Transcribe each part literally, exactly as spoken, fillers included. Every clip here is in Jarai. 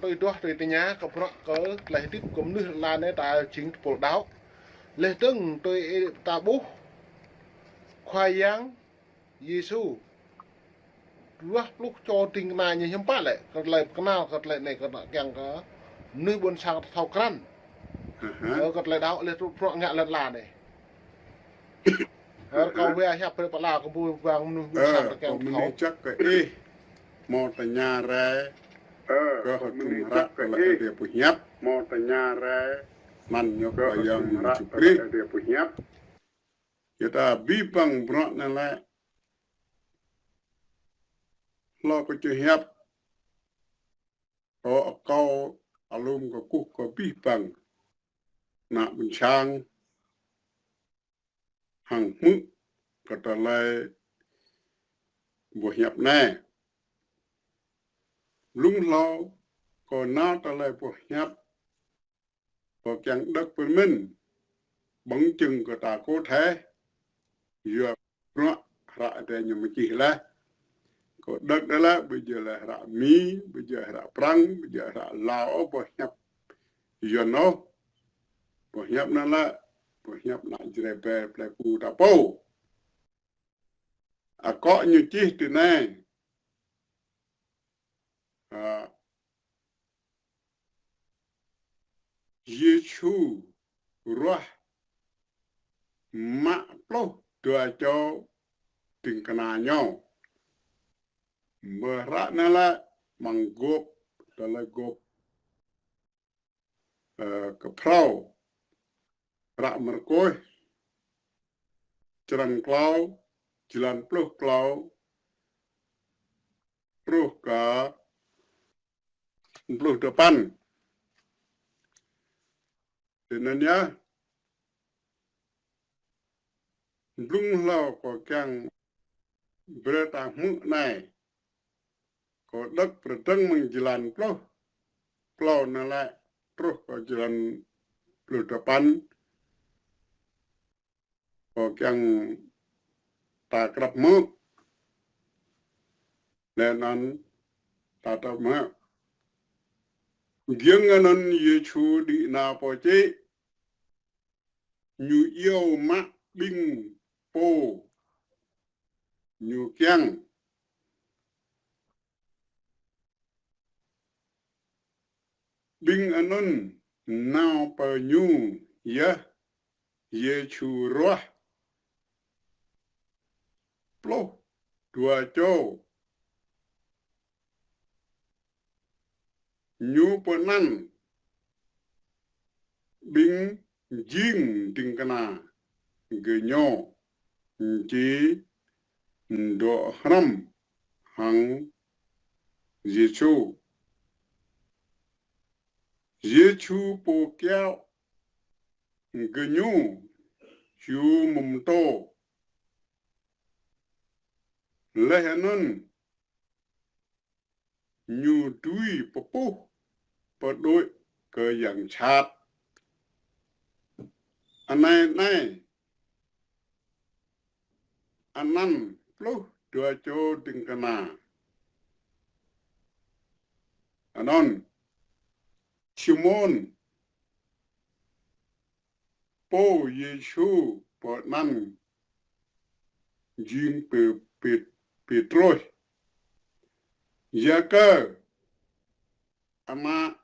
Tui duah tui tơña kơ bruă kơ tơlơi hơdip kơ mơnuih lăn anai ta jing tơpul đaŏ. Laih dơ̆ng tui ta ƀuh Khua Yang Yêsu dua pluh čô ding kơna ñu hiư̆m pă lĕ, kơ tơlơi pơkơnăl kơ tơlơi anai kơ kiăng kơ mơnuih ƀôn sang ta thâo krăn. Kơ tơlơi đaŏ laih truh bruă ngă lŏn ala anai. Rơkâo wai hiăp brơi pơala kơ ƀuh wang mơnuih ƀôn sang ta kiăng thâo. Mơnuih čăk kơ ih, hmâo tơña rai, kơ hơdôm hră tơlơi Adai pơhiăp. Hmâo tơña rai, anăn ñu kơ Yang Yêsu Krist. Yua ta abih bang bruă anai lĕ, hlâo kơ čih hiăp, kâo akâo alum kơkuh kơ abih bang ană ƀôn sang hăng hmư̆ kơ tơlơi boh hiăp anai. Blung hlâo kâo nao tơlơi boh hiăp, kâo kiăng đŏk pơmĭn, bằng chứng kơ ta kơ thê, yua bruă hră Adai ñu mơčih laih. Kâo đŏk đa lĕ, ƀu djơ̆ lĕ hră Mi, ƀu djơ̆ hră Prăng, ƀu djơ̆ hră Lao, ôh, boh hiăp Yuan ôh. Boh hiăp anai lĕ, boh hiăp ană Jrai Bel plei Ku ta pô. Akŏ ñu čih tui anai. A, Yêsu ruah mă pluh dua čô ding kơna ñu. Ƀơi hră anai lĕ, mơ̆ng gŏp, tơlơi gŏp, ơ, kơ phrâo. Hră Markôs, črăn klâo, jơlan pluh klâo, truh kơ pluh dua păn. Tui anŭn yơh, blung hlâo kâo kiăng brơi ta hmư̆ anai, kâo đŏk pơdrŏng mơ̆ng jơlan pluh klâo anai lĕ, truh kơ jơlan pluh dua păn. Kâo kiăng ta krăp hmư̆. Laih anŭn ta tŏ hmư̆. Giŏng anŭn Yêsu đĭ nao pơ čư̆, ñu iâu mă ƀing pô ñu kiăng. Ƀing anŭn nao pơ ñu yơh Yêsu ruah pluh dua čô. Ñu pơanăn ƀing jing ding kơna gơñu či dŏ hrŏm hăng Yêsu. Yêsu pơkiaŏ gơñu či mơ̆ng tô. Laih anŭn ñu dưi pơpuh pơđuaĭ kơ yang sat. Anai anai, anăn pluh dua čô ding kơna. Anŭn Simôn, pô Yêsu pơanăn jing Pê-, Pê-, Pêtrôs, Yakơ, ană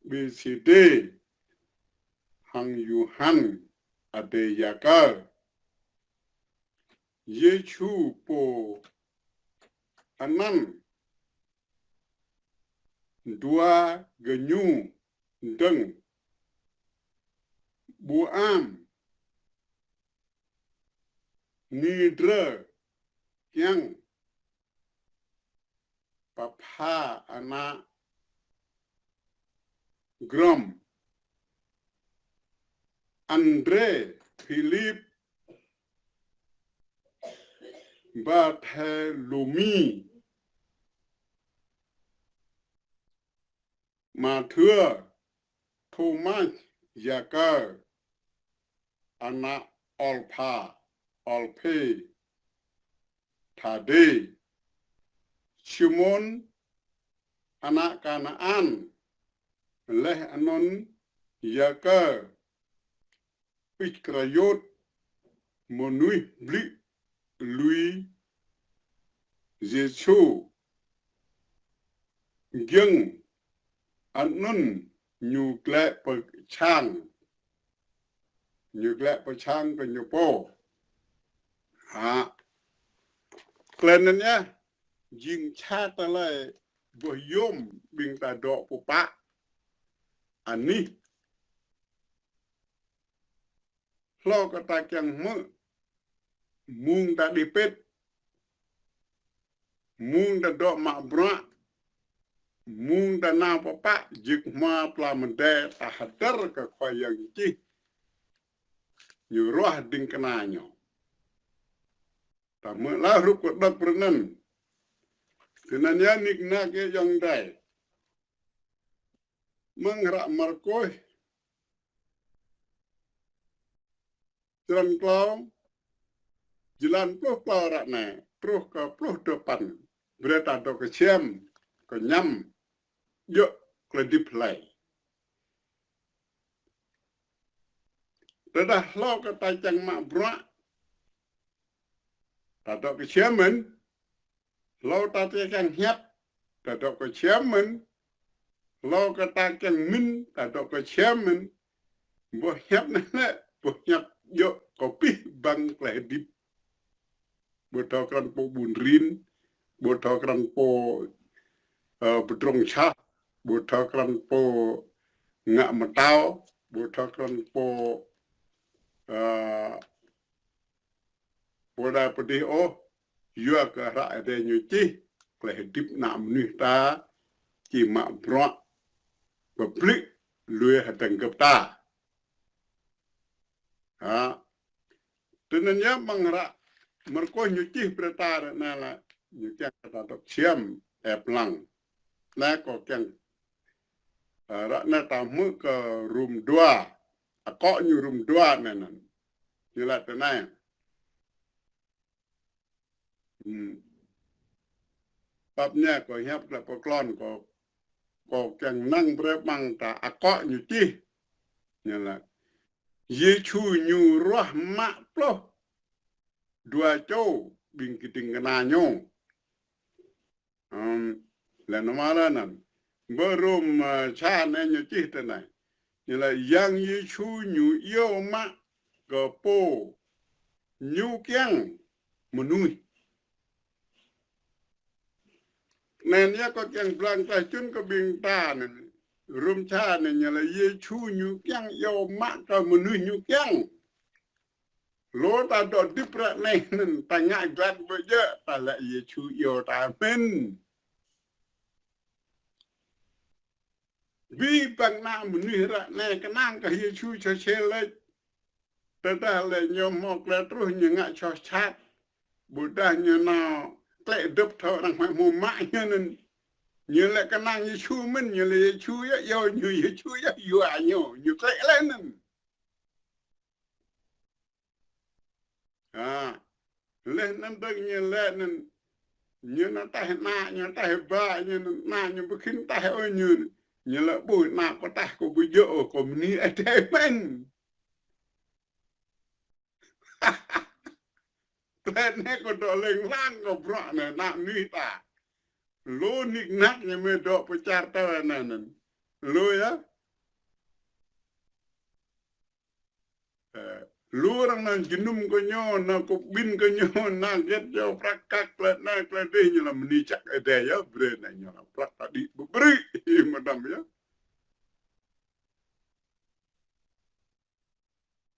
Bêsêdê, hăng Yôhan, adơi Yakơ. Yêsu pô anăn dua gơñu dơ̆ng, ƀu am ni drơi kiăng pơpha ană Grôm, Andrê, Philip, Barthelômi, Mathêô, Thômas, Yakơ, ană Alpha, Alphê, Thadê, Simôn, ană Kanaan. Laih anŭn Yakơ Iskariôt, mơnuih ƀlĭ lui Yêsu, giŏng anŭn ñu glaĭ pơ sang, ñu glaĭ pơ sang kơ ñu pô. Hă. Tơlơi anŭn yơh, jing ča tơlơi boh yôm ƀing ta dŏ pơpă anih. Hlâo kơ ta kiăng hmư̆, mơ̆ng ta đih pĭt, mơ̆ng ta dŏ mă bruă, mơ̆ng ta nao pơpă, jik hmua pla mơdê ta hơdơr kơ Khua Yang čih, ñu ruah ding kơna ñu. Ta hmư̆ lah hrup kơ đŏk pơrơnăn. Tui anŭn yơh nik nak yơh ayŏng adơi. Mơ̆ng hră Markôs, črăn klâo, jơlan pluh klâo ră anai, truh kơ pluh dua păn. Brơi ta dŏ kơčăm, kơñăm, djơ̆ tơlơi hơdip hlơi. Tơdah hlâo kơ ta čang mă bruă, ta dŏ kơčăm mơ̆n. Hlâo ta tơ kiăng hiăp, ta dŏ kơčăm mơ̆n. Hlâo kơ ta kiăng mĭn, ta dŏ kơčăm mơ̆n. Boh hiăp anai lĕ, boh hiăp djơ̆ kơ pih bang tơlơi hơdip. Ƀu thâo krăn pô ƀun rin, ƀu thâo krăn pô, ơ, pơdrŏng čah, ƀu thâo krăn pô ngă mơtao, ƀu thâo krăn pô, ơ, pô đa pơdih ôh, yua kơ hră Ơi Adai ñu čih, tơlơi hơdip ană mơnuih ta, či mă bruă, pơblĭ lui hơdơ̆ng gơ̆p ta. Hă. Tui anŭn yơh mơ̆ng hră Markôs ñu čih brơi ta ră anai lĕ, ñu kiăng kơ ta dŏ kơčăm, ĕp lăng. Anai kâo kiăng, ơ, ră anai ta hmư̆ kơ rum dua, akŏ ñu rum dua anai anŭn. Ñu laĭ tui anai. Hmm. Pap anai kâo hiăp glaĭ pơ klon kâo, kâo kiăng năng brơi ƀing ta akŏ ñu čih. Ñu laĭ, Yêsu ñu ruah mă pluh dua čô ƀing kơding kơna ñu. Hmm. Laih anŭn mơ̆ laih anŭn. Ƀơi rum, ơ, ča anai ñu čih tui anai. Ñu laĭ Yang Yêsu ñu iâu mă kơ pô ñu kiăng mơnuih. Anŭn yơh kâo kiăng blang tah čun kơ ƀing ta anai. Rum ča anai ñu laĭ Yêsu ñu kiăng iâu mă kơ mơnuih ñu kiăng. Lu ta dŏ hơdip ră anai anŭn ta ngă glăt ƀu djơ̆, ta laĭ Yêsu iâu ta mơ̆n. Abih bang ană mơnuih ră anai kơnang kơ Yêsu čô čih laih. Tơdah lĕ ñu hmâo tơlơi truh ñu ngă soh sat. Ƀôdah ñu nao tlĕ dŏp thâo arăng hmư̆ mă ñu anŭn. Ñu lĕ kơnang Yêsu mơ̆n, ñu lĕ Yêsu yơh, iâu ñu Yêsu yơh, yua ñu, ñu tlĕ laih anŭn. Hă. Laih anŭn dơ̆ng ñu laĭ anŭn, ñu nao taih ană, ñu taih ba, ñu nao ană, ñu ƀu khĭn taih ôh ñu. Ñu laĭ ƀu ană kâo taih kâo ƀu djơ̆ ôh, kâo bơni Ơi Adai mơ̆n. Tơlơi anai kâo dŏ leng lang kơ bruă anai ană mơnuih ta. Lu nik nak ñu mơ̆ dŏ pơ čar tơlơi anai anŭn. Lu yơh. Ơ, lu arăng nao jơnum kơ ñu, nao kơ ƀing kơ ñu, nao gĕt ñu prăk kăk tơlơi anai tơlơi adih ñu laĭ bơni jăk Ơi Adai yơh, brơi anai ñu laĭ prăk ta đĭ ƀu brơi, mơtam yơh.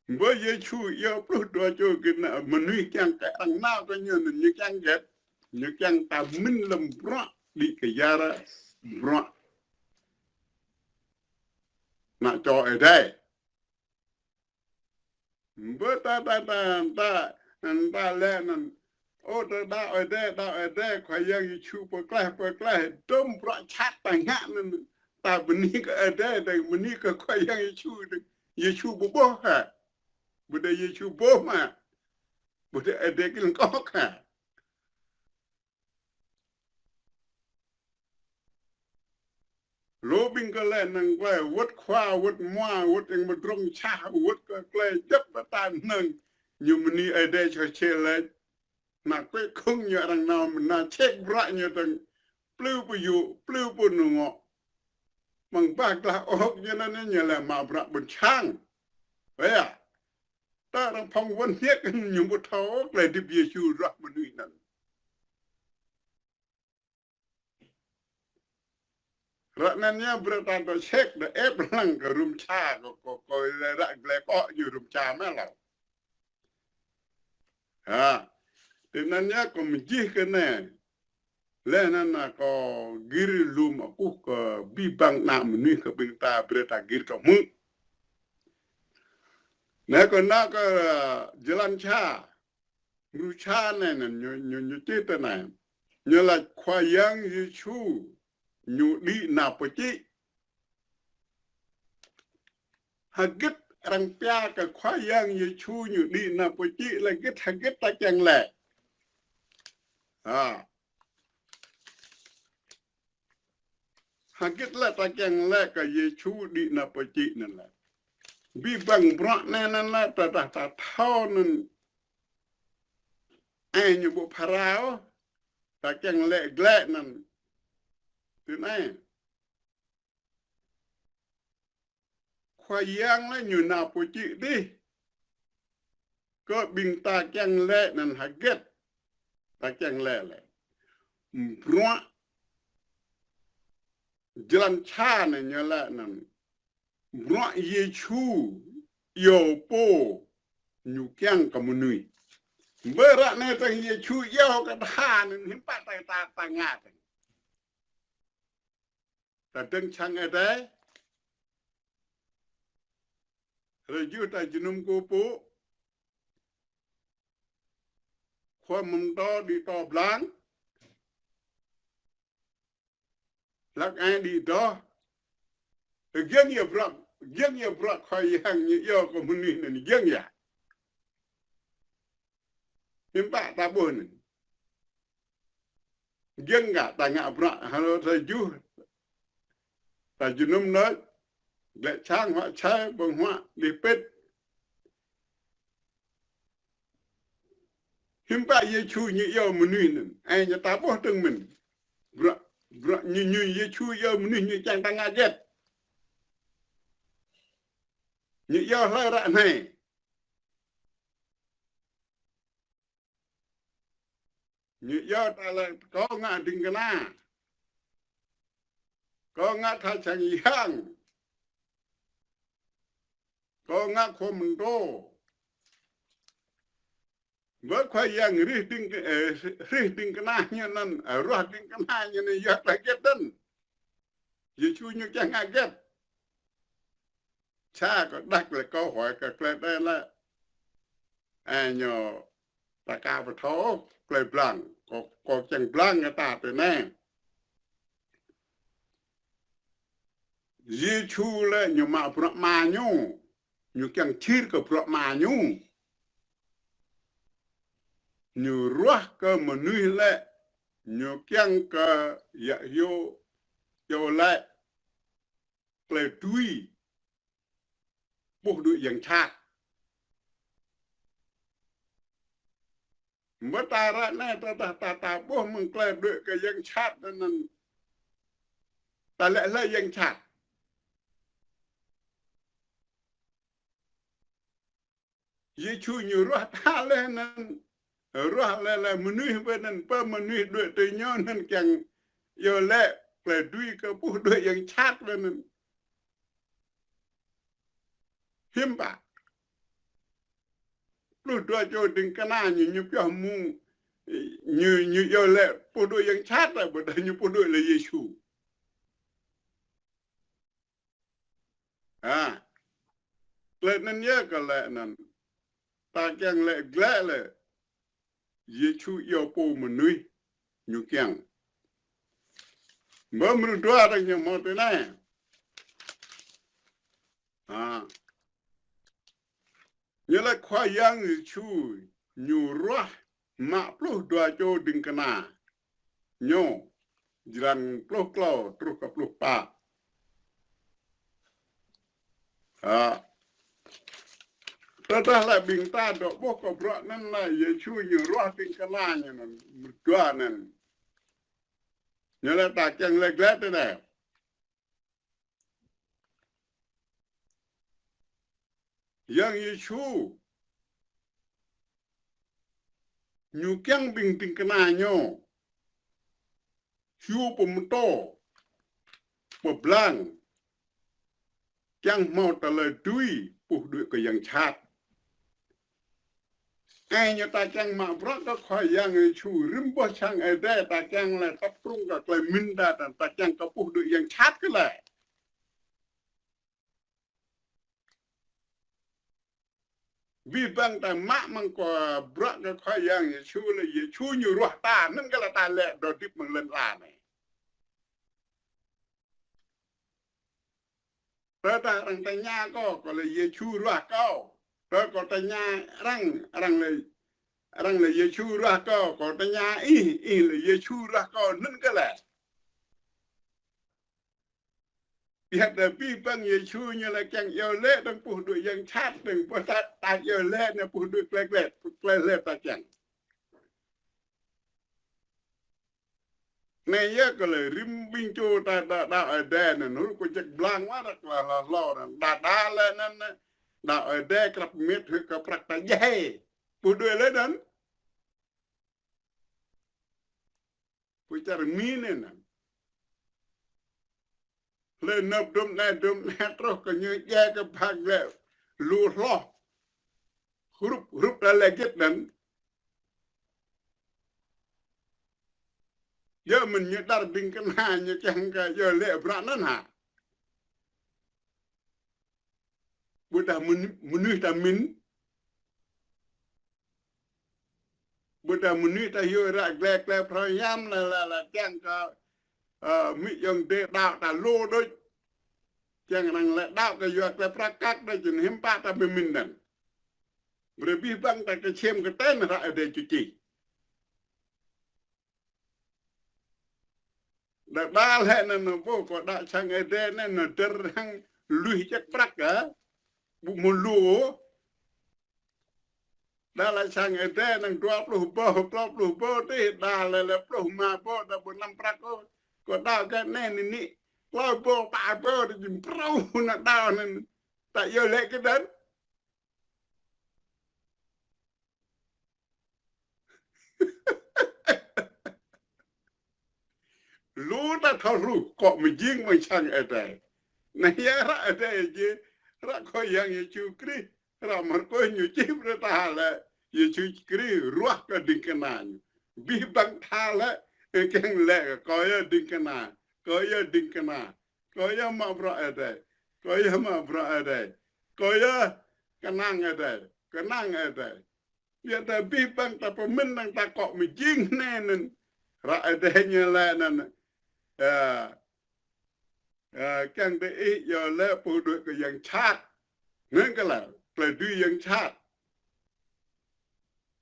Ƀơi Yêsu iâu pluh dua čô kơ ană mơnuih kiăng kơ arăng nao kơ ñu, ñu kiăng gĕt, ñu kiăng ta mĭn lăm bruă đĭ kơ yara bruă ană čô Ơi Adai. Ƀơi ta, ta, ta, ta, ta laĭ anŭn. Ơ, ta đaŏ Ơi Adai, đaŏ Ơi Adai, Khua Yang Yêsu pơklaih, pơklaih, dŏm bruă sat ta ngă anŭn. Ta bơni kơ Ơi Adai, ta bơni kơ Khua Yang Yêsu, ta Yêsu ƀu ƀuh hă? Ƀôdah Yêsu ƀuh mă? Ƀôdah Ơi Adai kơnơ̆ng kŏk hă? Lu ƀing kơ lĕ năng klei wơ̆t khua, wơ̆t mua, wơ̆t yang mơdrŏng čah, wơ̆t kơ klei djŏp ƀă ta năng ñu mơni Ơi Adai čô čê lĕ. Nă kuĕ khung ñu arăng nao mơna ček bruă ñu tơ̆ng plư pơyŭ, plư pơnŭ ngŏ. Mơ̆ng bah glah ôk ñu anŭn ñu lĕ mă bruă ƀôn sang. Wơ̆t yơh. Ta arăng phŏng wơ̆n hiĕk ñu ƀu thâo klei hơdip Yêsu ruah mơnuih anŭn. Ră anŭn yơh brơi ta dŏ ček, dŏ ĕp lăng kơ rŭm čha, kơ, kơ, kơ lĕ ră glĕ kŏ ñu rŭm čha mơ̆ hlâo. Ha. Tui anŭn yơh kâo mơjih kơ anai. Lĕ anŭn kâo gir lŏm akŭ kơ abih bang ană mơnuih kơ ƀing ta brơi ta gir kơ hmư̆. Anai kâo nao kơ, ơ, jơlan čha. Mrô čha anai, anai, ñu, ñu, ñu čih tui anai. Ñu laĭ Khua Yang Yêsu ñu đĭ nao pơjĭ. Hơget arăng pia kơ Khua Yang Yêsu ñu đĭ nao pơjĭ, lĕ hơget, hơget ta kiăng lĕ. Ha. Hơget lĕ ta kiăng lĕ kơ Yêsu đĭ nao pơjĭ anŭn lĕ. Abih bang bruă anai anŭn lĕ ta, ta, ta thâo anŭn. Ơ, ñu ƀu phara ôh. Ta kiăng lĕ glĕ anŭn. Tui anai. Khua Yang lĕ ñu nao pơjĭ dih. Kơ ƀing ta kiăng lĕ anŭn hơget. Ta kiăng lĕ lĕ. Bruă jơlan čha anai ñu laĭ anŭn. Bruă Yêsu iâu pô ñu kiăng kơ mơnuih. Ƀơi ră anai tơ̆ng Yêsu iâu kơ ta anŭn hiư̆m pă ta, ta, ta ngă tơ̆ng. Ta dơ̆ng sang Ơi Adai. Hrơi juh ta jơnum kơ pô. Khua mơ̆ng tơ đĭ tơ blang. Hlăk ai đĭ tơ. Giăng yơh bruă, giăng yơh bruă Khua Yang ñu iâu kơ mơnuih anŭn giăng yơh. Hiư̆m pă ta ƀuh anŭn. Giăng kơ ta ngă bruă hlâo hrơi juh. Ta jơnum anŭn. Glĕ čang huă čai, ƀơ̆ng huă, đih pĭt. Hiư̆m pă Yêsu ñu iâu mơnuih anŭn. Ơ, ñu ta ƀuh tơ̆ng mơ̆n. Bruă, bruă ñu, ñu Yêsu iâu mơnuih ñu kiăng ta ngă hơget. Ñu iâu hlơi ră anai. Ñu iâu ta lĕ kâo ngă ding kơna. Kâo ngă tha čang yang. Kâo ngă khua mơntô. Ƀơi Khua Yang rih ding, ơ, rih ding kơna ñu anŭn, ơ, ruah ding kơna ñu anŭn yua klei hơget anŭn. Yêsu ñu kiăng ngă hơget. Ča kơ đah klei kâo huai kơ klei anai lĕ. Ơ ñu ta ka pơthâo klei blang, kâo, kâo kiăng blang kơ ta tui anai. Yêsu lĕ ñu mă bruă Ama ñu, ñu kiăng čir kơ bruă Ama ñu. Ñu ruah kơ mơnuih lĕ, ñu kiăng kơ yă hyu, hyu lĕ. Klei tui. Puh đuaĭ yang čhat. Mơ̆ ta ră anai ta, ta, ta, ta ƀuh mơ̆ng klei đuaĭ kơ yang čhat anŭn. Ta lĕ hlơi yang čhat. Yêsu ñu ruah ta lĕ anŭn, ruah lĕ, lĕ mơnuih ƀơi anŭn, pơ mơnuih đuaĭ tui ñu anŭn kiăng yua lĕ klei tui kơ puh đuaĭ yang čhat ƀơi anŭn. Hiư̆m pă. Pluh dua čô ding kơna ñu, ñu pioh mơ̆ng, ñu, ñu yua lĕ puh đuaĭ yang čhat lĕ, ƀôdah ñu puh đuaĭ lĕ Yêsu. Ha. Klei anŭn yơh kơ lĕ anŭn. Ta kiăng lĕ glĕ lĕ. Yêsu iâu pô mơnuih ñu kiăng. Mơ̆ mrô dua arăng ñu hmâo tui anai. Ha. Ñu lĕ Khua Yang Yêsu ñu ruah mă pluh dua čô ding kơna. Ñu, jơlan pluh klâo truh kơ pluh pă. Ơ. Tơdah lĕ ƀing ta dŏ ƀuh kơ bruă anŭn lĕ Yêsu ñu ruah ding kơna ñu anŭn, mơdua anŭn. Ñu lĕ ta kiăng lĕ glĕt tơ anai. Yang Yêsu ñu kiăng ƀing ding kơna ñu hiu pơmơtô, pơblang, kiăng hmâo tơlơi dưi puh đuaĭ kơ yang jhat. Ai ñu ta kiăng mă bruă kơ Khua Yang Yêsu rĭm boh sang Ơi Adai, ta kiăng lĕ tơprung kơ tơlơi mĭn ta, ta kiăng kơ puh đuaĭ yang jhat kơ lĕ. Abih bang ta mă mơ̆ng kơ bruă kơ Khua Yang Yêsu lĕ Yêsu ñu ruah ta, anŭn kơ lĕ ta lĕ dŏ hơdip mơ̆ng lŏn ala anai. Tơdah arăng tơña kâo, kâo lĕ Yêsu ruah kâo. Tơdah kâo tơña arăng, arăng lĕ, arăng lĕ Yêsu ruah kâo, kâo tơña ih, ih lĕ Yêsu ruah kâo, anŭn kơ lĕ. Biă dah abih bang Yêsu ñu lĕ kiăng iâu laĭ dơ̆ng puh đuaĭ yang jhat dơ̆ng, ƀôdah ta iâu laĭ anai puh đuaĭ glĕt glĕt, glĕt glĕt ta kiăng. Anai yơh kơ lĕ rĭm ƀing čô ta đa đa Ơi Adai anŭn hrup kơ ček blang wa rak la la lo anŭn. Đa đa lĕ anŭn, đa Ơi Adai krăp mĭt hrup kơ prăk ta djai. Puh đuaĭ lĕ anŭn. Pơ čar Mi anai anŭn. Lĕ năp dŏm anai dŏm anai truh kơ ñu djai kơ ba glĕ lu hloh. Hrup, hrup đa lĕ git anŭn. Yơh mơ̆n ñu đar ding kơna ñu kiăng kơ yơh lĕ bruă anŭn hă. Ƀôdah mơnu-, mơnuih ta mĭn. Ƀôdah mơnuih ta hiu ră glĕ glĕ phrâo hiam lĕ, lĕ, lĕ kiăng kơ, ơ, mĭ yŏng dê đaŏ ta lu đôč. Kiăng arăng lĕ đaŏ kơ yua glĕ prăk kăk đôč, jing hiư̆m pă ta ƀu mĭn anŭn. Brơi abih bang ta kơčem kơtang ră Ơi Adai čuči. Đa đa lĕ anŭn ƀu kơ đa sang Ơi Adai anŭn dơ̆r hăng lui ček prăk hă. Ƀu mơ̆ lu. Đa lĕ sang Ơi Adai anŭn dua pluh rơbâo, klâo pluh rơbâo tih, đa lĕ lĕ pluh rơma rơbâo, đa ƀu năm prăk ôh. Kơ đa kơ anai anai anai klâo rơbâo, pă rơbâo, đa jing phrâo anŭn đa anŭn. Ta iâu laĭ kơ anŭn. Lu ta thâo hluh, kŏ mơjing mơ̆ng sang Ơi Adai. Anai yơh ră Ơi Adai jing, ră Khua Yang Yêsu Krist, ră Markôs ñu čih brơi ta lĕ, Yêsu Krist ruah kơ ding kơna ñu. Abih bang ta lĕ, kiăng lĕ kơ kâo yơh ding kơna, kâo yơh ding kơna. Kâo yơh mă bruă Ơi Adai. Kâo yơh mă bruă Ơi Adai. Kâo yơh kơnang Ơi Adai. Kơnang Ơi Adai. Biă dah abih bang ta pơmĭn dơ̆ng ta kŏ mơjing anai anŭn. Ră Ơi Adai ñu laĭ anŭn. Ơ, ơ, kiăng tơ ih iâu laĭ puh đuaĭ kơ yang jhat. Anŭn kơ lĕ, tơlơi dưi yang jhat.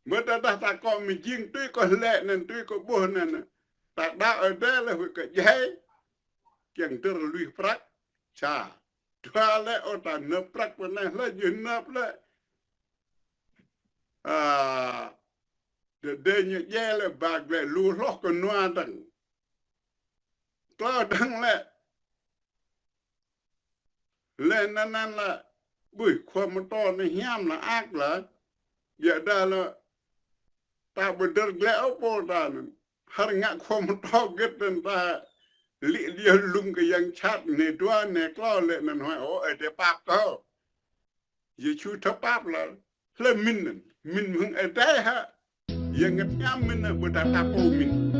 Mơ̆ tơdah ta kŏ mơjing tui kơ laĭ anŭn, tui kơ ƀuh anŭn. Ta đaŏ Ơi Adai lĕ huĭ kơ djai. Kiăng dơ̆r lui prăk. Sa. Dua lĕ ôh ta năp prăk pơ anai lĕ, jing năp lĕ. A, đe đe ñu djai lĕ ba glĕ lu hloh kơ nua dơ̆ng. Klâo dơ̆ng lĕ. Lĕ anŭn anŭn lĕ, ƀuh, khua mơtô anai hiam lĕ ak lĕ, biă dah lĕ, ta ƀu dơ̆r glĕ ôh pô ta anŭn. Hơr ngă khua mơtô git anŭn ta lĭ liơ lung kơ yang jhat anai dua anai klâo lĕ anŭn huai ôh, Ơi Adai pap kơ. Yêsu thâo pap lĕ, lĕ mĭn anŭn, mĭn mơ̆ng Ơi Adai hă. Yang ngă hiam mĭn anŭn ƀôdah ta pô mĭn.